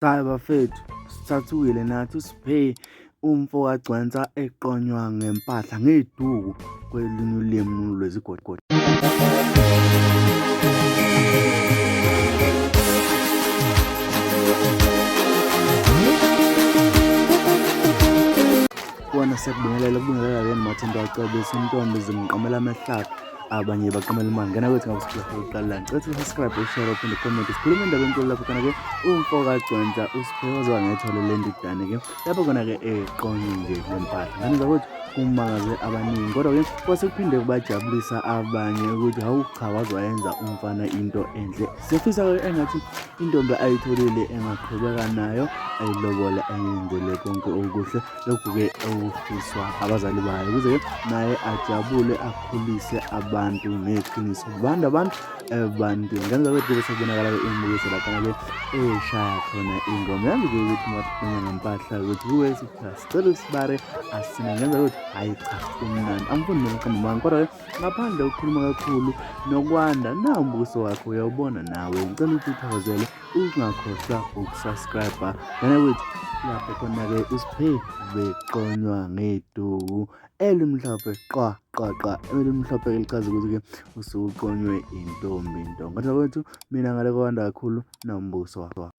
Hayi bafethu, sithathukile nathi usiphe umfo kaGcwensa eqonywa ngempahla ngeduku kwelinye ulimi lwezigodi. Kona siyakubingelela ukubingelela yena Mathinto acebisa intombi zimqamela amehlaka abanye baqamela imali ngena kwethu ngabe siphila uqala la ngicela ukuthi subscribe ushare uphinde comment sikhuluma indaba enkulu lapho khona ke umfo kaGcwensa usiphe waziwa ngethole lendidane ke lapho khona ke eqonye nje ngempahla ngane zakwethu kumangaze abaningi kodwa ke kwase kuphinde kubajabulisa abanye ukuthi hawu cha waze wayenza umfana into enhle siyafisa ke engathi intombi ayitholile engaqhubeka nayo ayilobole ayenzele konke okuhle lokhu-ke okufiswa abazali bayo ukuze-ke naye ajabule akhulise abantu ngeqiniso bantu abantu ebantwini ngane zakwethu kube sekubonakala-ke imibukiso laphana-ke eshaya khona ingoma yazi-ke ukuthi makhulunywa ngempahla ukuthi kuwe sithiwa sicela usibare asina ngenza ukuthi hhayi cha kumnandi angifuni mina uqamba amanga kodwa-ke ngaphandle ukukhuluma kakhulu nokwanda nawu umbukiso wakho uyawubona nawe ngicela ukuthi uthokozele ungakhohlwa ukusubscribe ngane wethu lapho khona-ke usiphe beqonywa ngeduku elimhlophe qwa qwa qwa elimhlophe elichaza ukuthi-ke usuqonywe intombi nto ngathi kwethu mina ngale kwanda kakhulu nombuso wakho.